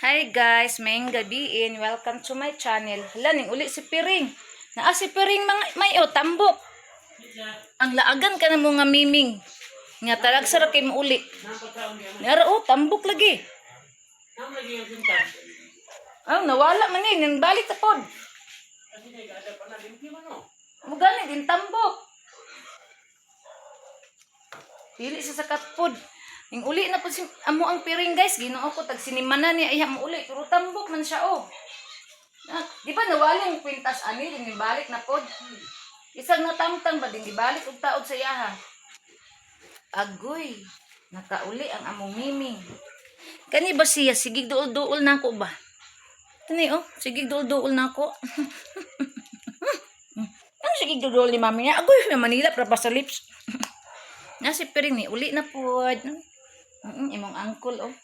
Hi guys, maayong gabii and welcome to my channel. Hala, ning uli si Piring. Naa si Piring mga may o tambok. Ang laagan ka na mo nga miming. Nga talagsa ra kay mo uli. Nara oh, tambok lagi. Aw, nawala man eh, ning balik ta pod. Mo gani din tambok. Dili siya sa katpod. Ning uli na po si amo ang Piring, guys. Ginoo ko, tag sinimana niya iya mo uli pero tambok man siya oh. Na, di ba nawala ang kwintas ani din balik na pod. Isang natamtang ba din gibalik og taod sa iyaha. Agoy, nakauli ang among miming. Kani ba siya sige duol-duol na ako ba? Kani oh, sige duol-duol na ako. Ang sige duol ni mami niya. Agoy, may Manila para pa sa lips. Na si Piring ni uli na pod. Imong uncle oh.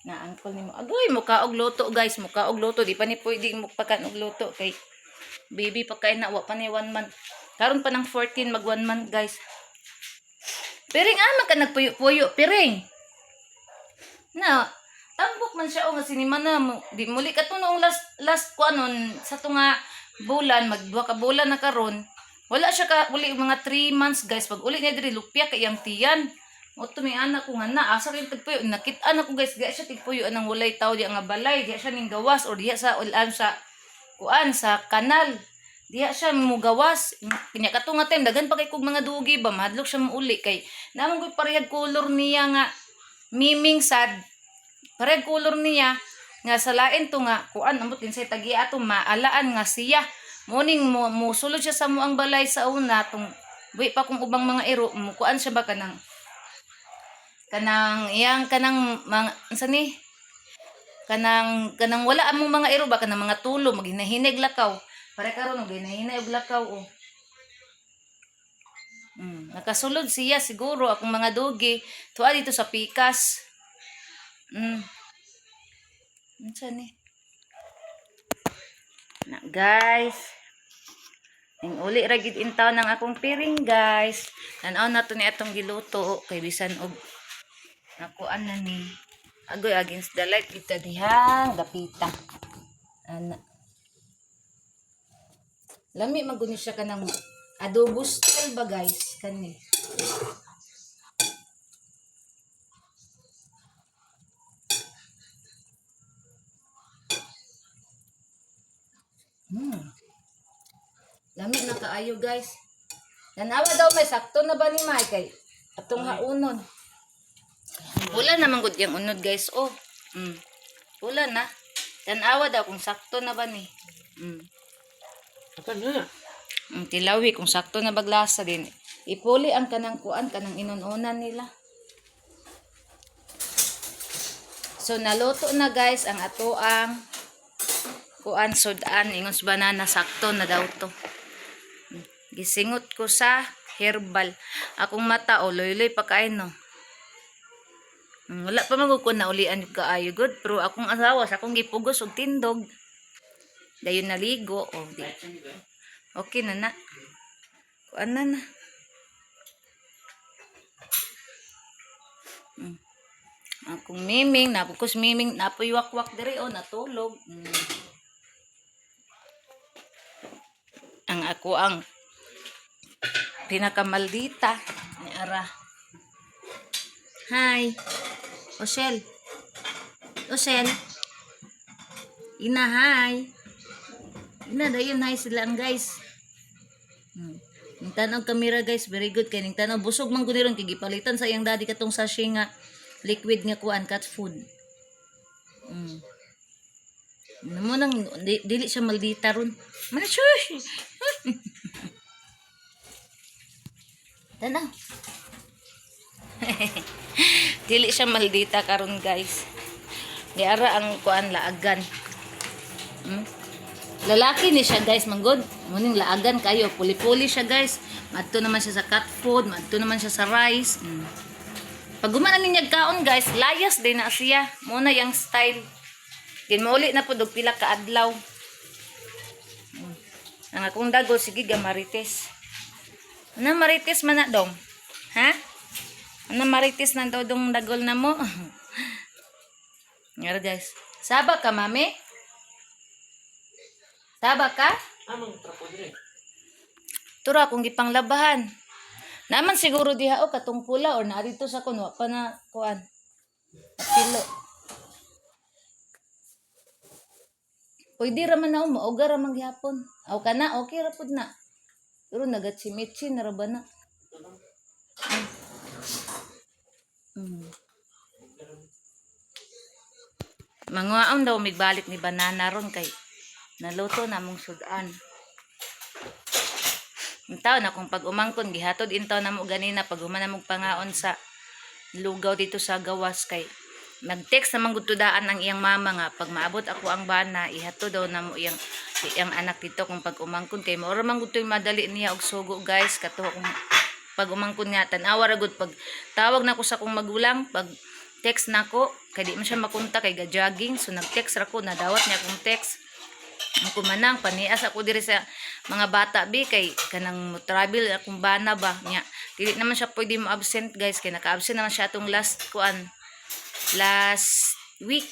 Na uncle nimo. Agoy, muka og luto, guys, muka og luto. Di pa ni pwede mo pakan og luto kay baby pa kay na, wa pa ni 1 month. Karon pa ng 14 mag 1 month, guys. Piring, ama ka nagpuyo-puyo, Piring. Na tambok man siya o nga sinima na mo. Di muli ka to noong last last ko anon sa to nga bulan, magduha ka bulan na karon. Wala siya ka uli mga 3 months, guys. Pag uli niya diri, lupya kay iyang tiyan. Mo to may anak ko nga na asa kay tagpuyo. Nakit-an ako, guys, diya siya tigpuyo anang walay tao diya nga balay, diya siya ning gawas or diya sa ulan sa kuan sa kanal. Diya siya mugawas. Kanya kato nga time daghan pa kay kog mga dugi ba, mahadlok siya muuli kay naman ko'y parehag color niya nga miming sad, parehag color niya nga sa lain to nga kuan, ambot din sa tagi ato maalaan nga siya. Morning mo musulod siya sa muang balay sa una tong buhi pa kong ubang mga iro, mukuan siya ba kanang kanang iyang kanang mga unsa ni kanang kanang wala among mga iro ba, kanang mga tulo maghinahinay lakaw pare karon og ginahinay og lakaw oh. Nakasulod siya siguro akong mga dugi tuwa dito sa pikas. Unsa ni? Na guys. Ning uli ra gid in town ang akong Piring, guys. Tan-aw na to ni atong giluto kay bisan og nakuan na ni. Agoy, against the light kita dihang dapita. Ana. Lami man gud ni siya kanang adobo style ba, guys, kani. Lami na kaayo, guys. Tanawa daw may sakto na ba ni Mike kay atong haunon. Wala naman gud yung unod, guys. Oh. Wala na. Tanawa daw kung sakto na ba ni. Apan na. Tilawi kung sakto na baglasa din. Ipuli ang kanang kuan kanang inununan nila. So naluto na, guys, ang ato ang kuan sudan ingon sa banana sakto na daw to. Gisingot ko sa herbal. Akong mata o loyloy pa kain no. Wala pa man ko na ulian kaayo good pero akong asawa sa akong gipugos og tindog. Dayon naligo o di. Okay na na. Kuan na na. Akong miming, napukos miming, napoy wakwak diri oh, natulog. Ang ako ang pinakamaldita ni Ara. Hi. Osel. Osel. Ina, hi. Ina, dayon hi sila ang guys. Ning tanaw kamera, guys, very good kay ning tanaw busog man gud ron kay gipalitan sa iyang daddy katong sachet nga liquid nga kuan cat food. Ano mo nang dili siya maldita ron. Mana shush. Tanaw. Dili siya maldita karon, guys. Di ara ang kuan laagan. Lalaki ni siya, guys, manggod. Muning laagan kayo, puli-puli siya, guys. Madto naman siya sa cat food, madto naman siya sa rice. Pag gumana niya kaon, guys, layas din na siya. Muna yang style. Din mauli na po og pila ka adlaw. Ang akong dagol sige ga marites. Ano marites man na dong? Ha? Ano marites na daw dong dagol na mo? Ngara, guys. Saba ka, Mami? Saba ka? Amang trapo dire. Tura akong gipanglabahan. Naman siguro diha o katong pula or naa dito sa kun wa pa na kuan. Pilo. Pwede ra man na mauga ra man gihapon. Aw kana okay ra pud na. Pero nagatsi-mitsi na ra ba na? Manguaon daw migbalik ni banana ron kay naluto na mong sudan. Intaw na kung pag umangkon gihatod intaw na mo ganina pag human na mong pangaon sa lugaw dito sa gawas kay nag-text naman gud daan ang iyang mama nga pag maabot ako ang bana, ihatod daw na mo iyang iyang anak dito kung pag umangkon kay mao ra man gud to'y madali niya og sugo, guys, kato kung pag umangkon niya. Tan-awa ra gud pag tawag nako sa akong magulang, pag text nako kay di man siya makontak kay ga-jogging, so nag-text ra ko, nadawat niya akong text. Ang kumanang panias ako diri sa mga bata bi kay kanang mo travel akong bana ba nya dili naman siya pwede mo absent, guys, kay naka-absent naman siya atong last kuan, last week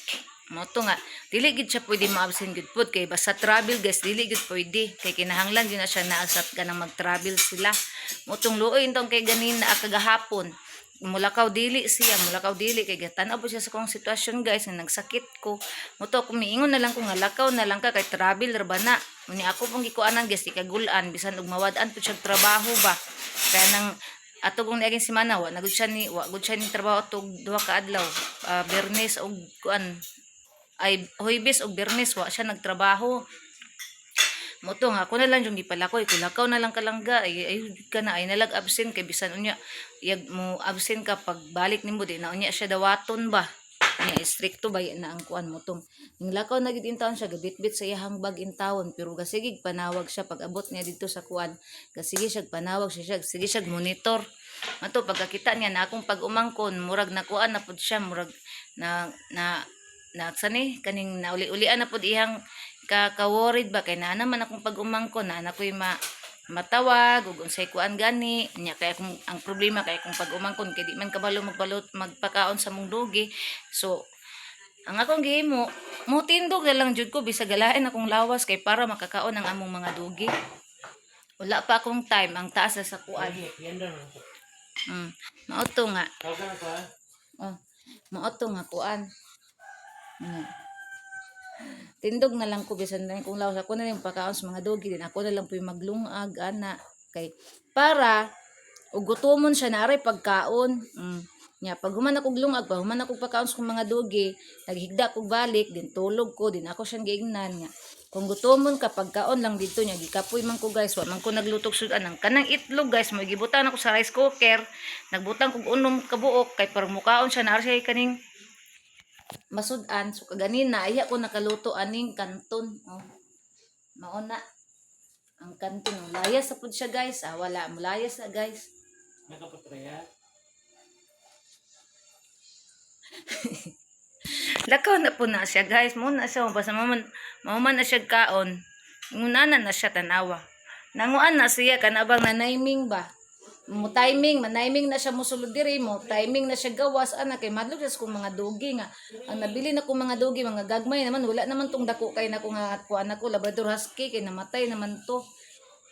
mo to nga dili gid siya pwede mo absent gud pud kay basta travel, guys, dili gid pwede kay kinahanglan gyud na siya naa sa kanang mag-travel sila mo tong luoy intong kay ganina, kagahapon mulakaw dili siya, mulakaw dili kay gatan-aw po siya sa kong sitwasyon, guys, nga nagsakit ko mo to. Kumiingon na lang ko nga lakaw na lang ka kay travel ra ba na. Unya ako pong gikuanan, guys, ikagulan bisan og mawad-an pud siya trabaho ba kaya nang ato kong niaging semana wa na gud siya ni wa gud siya ni trabaho atog duha ka adlaw, Biyernes og kuan ay Huwebes og Biyernes wa siya nagtrabaho. Mo to nga ako na lang yung gipalakoy, kulakaw na lang kalangga ay ay ka na ay nalag absent kay bisan unya yag mo absent ka, pagbalik nimo di na unya siya dawaton ba nya, stricto ba na ang kuan mo tong ning lakaw na gid intawon siya, gabitbit sa iyahang bag intawon, pero gasigig panawag siya pag abot niya dito sa kuan, gasige siya panawag siya, siya sige siya monitor mato pagkakita niya na akong pag-umangkon murag nakuan na pud siya, murag na na na sani kaning nauli-ulian na pud iyang ka ka-worried ba kay naa naman akong pag-umangkon na anak ko'y matawag ug unsay kuan gani nya kay akong ang problema kay akong pag-umangkon kay di man kabalo magbalot magpakaon sa mong dugi. So ang akong gihimo, mutindog na lang jud ko bisag galain akong lawas kay para makakaon ang among mga dugi. Wala pa akong time, ang taas na sa kuan. Lagi, yan daw. Mao to nga. Tawag ka na ko ah. Oh, mao to nga kuan. Nga. Tindog na lang ko bisan na kung lawas ako na lang pakaon sa mga dugi din ako na lang pu'y maglungag ana kay para ug gutomon siya na aray pagkaon. Nya pag human ako og lungag, pag human ako pagkaon sa kong mga dugi, naghigda ko balik, din tulog ko, din ako siyang giingnan nga. Kung gutomon ka, pagkaon lang dito niya, gikapoy man ko, guys, wa man ko naglutok sudan ang kanang itlog, guys, mo gibutan ako sa rice cooker, nagbutang kog unom ka buok kay para mukaon siya na siya kaning masud-an. So kaganina ay ako nakaluto aning kanton. Oh. Mao na ang kanton. Oh. Layas sa pud siya, guys. Ah, wala mulayas na, guys. Nakapatraya. Lakaw na po na siya, guys. Muna siya basta maman maman na siya kaon. Ngunana na siya, tanawa. Nanguan na siya kanabang nanaiming ba. Mo timing, manaiming na siya mosulod diri mo, timing na siya gawas ana kay madlog siya sa kong mga dugi nga. Ang nabili na kong mga dugi, mga gagmay naman, wala naman tong dako kay nako nga kuan nako Labrador Husky kay namatay naman to.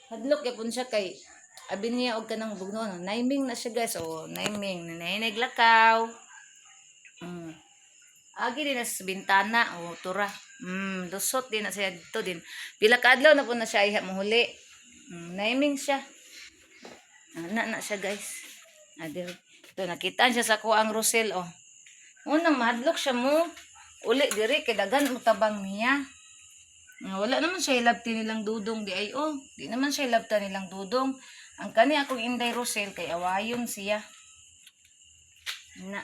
Hadlok yapon siya kay abi niya og kanang bugno, naiming na siya, guys. Oh, naiming, nanay lakaw. Agi din na sa bintana o tura. Lusot din na siya dito din. Pila ka adlaw na po na siya iha mohuli. Naiming siya. Ana na siya, guys. Adir. Ito nakita siya sa kuang Rosel oh. Unang mahadlok siya mo. Uli diri kay daghan mo tabang niya. Nga, wala naman siya ilabti nilang dudong di ay oh. Di naman siya ilabta nilang dudong. Ang kani akong Inday Rosel kay awayon siya. Na.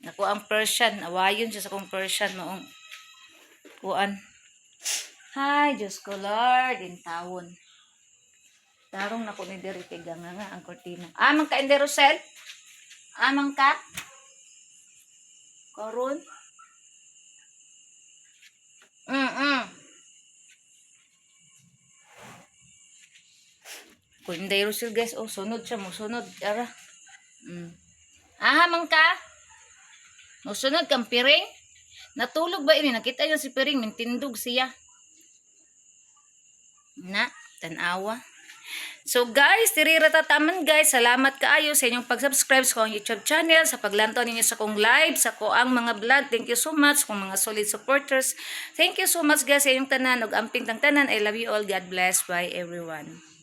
Naku ang Persian, awayon siya sa akong Persian maong kuan. Hi, Diyos ko Lord, in tawon. Tarong nako ni diri kay ganga nga ang kortina. Amang ka, Inday Rosel? Amang ka? Karon? Kung Inday Rosel, guys, oh, sunod siya mo, sunod. Ara. Aha, man ka? Musunod kang Piring. Natulog ba ini? Nakita yun si Piring, mintindog siya. Na, tanawa. So guys, tirira tataman guys. Salamat kaayo sa inyong pag-subscribe sa akong YouTube channel, sa paglantaw ninyo sa akong live, sa ko ang mga vlog. Thank you so much kung mga solid supporters. Thank you so much guys sa inyong tanan ug amping tang tanan. I love you all. God bless. Bye everyone.